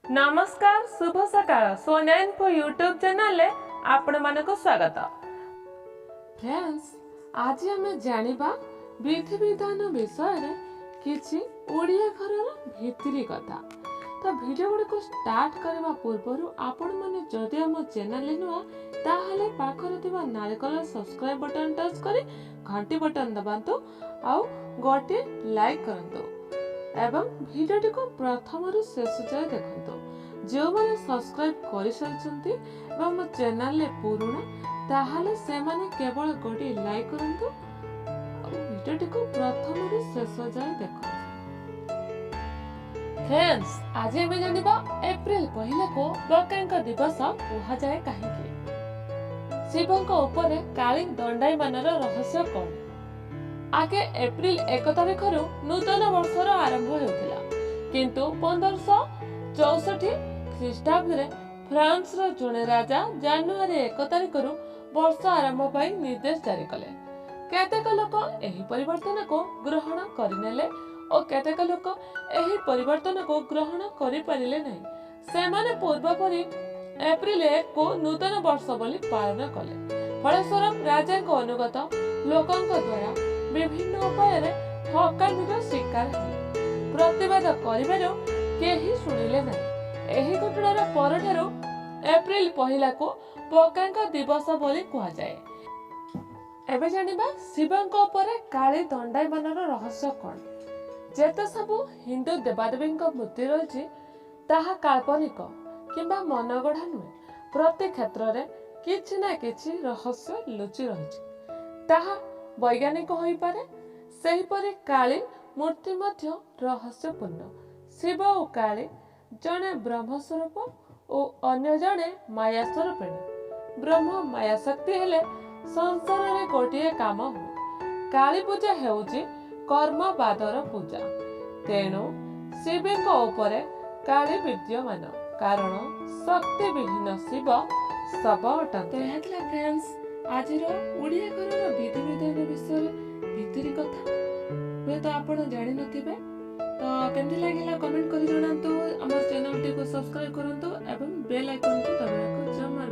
ନମସ୍କାର, ଶୁଭ ସକାଳ। ସୋନିଆ ଇନଫୋ ୟୁଟ୍ୟୁବ ଚ୍ୟାନେଲରେ ଆପଣମାନଙ୍କୁ ସ୍ୱାଗତ। ଫ୍ରେଣ୍ଡସ୍, ଆଜି ଆମେ ଜାଣିବା ବିଧିବିଧାନ ବିଷୟରେ କିଛି ଓଡ଼ିଆ ଘରର ଭିତିରି କଥା। ତ ଭିଡ଼ିଓ ଗୁଡ଼ିକୁ ଷ୍ଟାର୍ଟ କରିବା ପୂର୍ବରୁ ଆପଣମାନେ ଯଦି ଆମ ଚ୍ୟାନେଲରେ ନୂଆ, ତାହେଲେ ପାଖରେ ଥିବା ନାଲି କଲର ସବସ୍କ୍ରାଇବ୍ ବଟନ୍ ଟଚ୍ କରି ଘଣ୍ଟି ବଟନ୍ ଦବାନ୍ତୁ ଆଉ ଗୋଟିଏ ଲାଇକ୍ କରନ୍ତୁ ଏବଂ ଭିଡ଼ିଓଟିକୁ ପ୍ରଥମରୁ ଶେଷ ଯାଏ ଦେଖନ୍ତୁ। ଯେଉଁମାନେ ସବସ୍କ୍ରାଇବ୍ କରିସାରିଛନ୍ତି ଏବଂ ମୋ ଚ୍ୟାନେଲରେ ପୁରୁଣା, ତାହେଲେ ସେମାନେ କେବଳ ଗୋଟିଏ ଲାଇକ୍ କରନ୍ତୁ ଆଉ ଭିଡ଼ିଓଟିକୁ ପ୍ରଥମରୁ ଶେଷ ଯାଏ ଦେଖନ୍ତୁ। ଫ୍ରେଣ୍ଡସ୍, ଆଜି ଆମେ ଜାଣିବା ଏପ୍ରିଲ 1କୁ ବକାଙ୍କ ଦିବସ କୁହାଯାଏ କାହିଁକି, ଶିବଙ୍କ ଉପରେ କାଳୀ ଦଣ୍ଡାୟମାନର ରହସ୍ୟ କଣ। ଆଗେ ଏପ୍ରିଲ 1 ତାରିଖରୁ ନୂତନ ବର୍ଷର ଆରମ୍ଭ ହେଉଥିଲା, କିନ୍ତୁ 1564 ଖ୍ରୀଷ୍ଟାବ୍ଦରେ ଫ୍ରାନ୍ସର ଜଣେ ରାଜା ଜାନୁଆରୀ 1 ତାରିଖରୁ ବର୍ଷ ଆରମ୍ଭ ପାଇଁ ନିର୍ଦ୍ଦେଶ ଜାରି କଲେ। କେତେକ ଲୋକ ଏହି ପରିବର୍ତ୍ତନକୁ ଗ୍ରହଣ କରିନେଲେ ଓ କେତେକ ଲୋକ ଏହି ପରିବର୍ତ୍ତନକୁ ଗ୍ରହଣ କରିପାରିଲେ ନାହିଁ। ସେମାନେ ପୂର୍ବପରି ଏପ୍ରିଲ 1କୁ ନୂତନ ବର୍ଷ ବୋଲି ପାଳନ କଲେ। ଫଳସ୍ୱରୂପ ରାଜାଙ୍କ ଅନୁଗତ ଲୋକଙ୍କ ଦ୍ୱାରା ବିଭିନ୍ନ ଉପାୟରେ ଠକାମିର ଶିକାର ହେଲେ। ପ୍ରତିବାଦ କରିବାରୁ କେହି ଶୁଣିଲେ ନାହିଁ। ଏହି ଘଟଣାର ପରଠାରୁ ଏପ୍ରିଲ 1କୁ ପକାଙ୍କ ଦିବସ ବୋଲି କୁହାଯାଏ। ଏବେ ଜାଣିବା ଶିବଙ୍କ ଉପରେ କାଳୀ ଦଣ୍ଡାୟମାନର ରହସ୍ୟ କଣ। ଯେତେ ସବୁ ହିନ୍ଦୁ ଦେବାଦେବୀଙ୍କ ମୂର୍ତ୍ତି ରହିଛି, ତାହା କାଳ୍ପନିକ କିମ୍ବା ମନଗଢ଼ା ନୁହେଁ। ପ୍ରତି କ୍ଷେତ୍ରରେ କିଛି ନା କିଛି ରହସ୍ୟ ଲୁଚି ରହିଛି, ତାହା ବୈଜ୍ଞାନିକ ହୋଇପାରେ। ସେହିପରି କାଳୀ ମୂର୍ତ୍ତି ମଧ୍ୟ ରହସ୍ୟପୂର୍ଣ୍ଣ। ଶିବ ଓ କାଳୀ ଜଣେ ବ୍ରହ୍ମସ୍ୱରୂପ ଓ ଅନ୍ୟ ଜଣେ ମାୟା ସ୍ୱରୂପିଣୀ। ବ୍ରହ୍ମ ମାୟା ଶକ୍ତି ହେଲେ ସଂସାରରେ ଗୋଟିଏ କାମ ହୁଏ। କାଳୀ ପୂଜା ହେଉଛି କର୍ମବାଦର ପୂଜା। ତେଣୁ ଶିବଙ୍କ ଉପରେ କାଳୀ ବିଦ୍ୟମାନ, କାରଣ ଶକ୍ତି ବିହୀନ ଶିବ ଶବ ଅଟନ୍ତି। ଏହା ଥିଲା ଫ୍ରେଣ୍ଡସ୍ ଆଜିର ଓଡ଼ିଆ ଘରର ବିଧିବିଧାନ ବିଷୟରେ ଭିତିରି କଥା। ହୁଏତ ଆପଣ ଜାଣିନଥିବେ। ତ କେମିତି ଲାଗିଲା କମେଣ୍ଟ କରି ଜଣାନ୍ତୁ। ଆମ ଚ୍ୟାନେଲଟିକୁ ସବସ୍କ୍ରାଇବ କରନ୍ତୁ ଏବଂ ବେଲ୍ ଆଇକନକୁ ଦବାଇବାକୁ ଜମା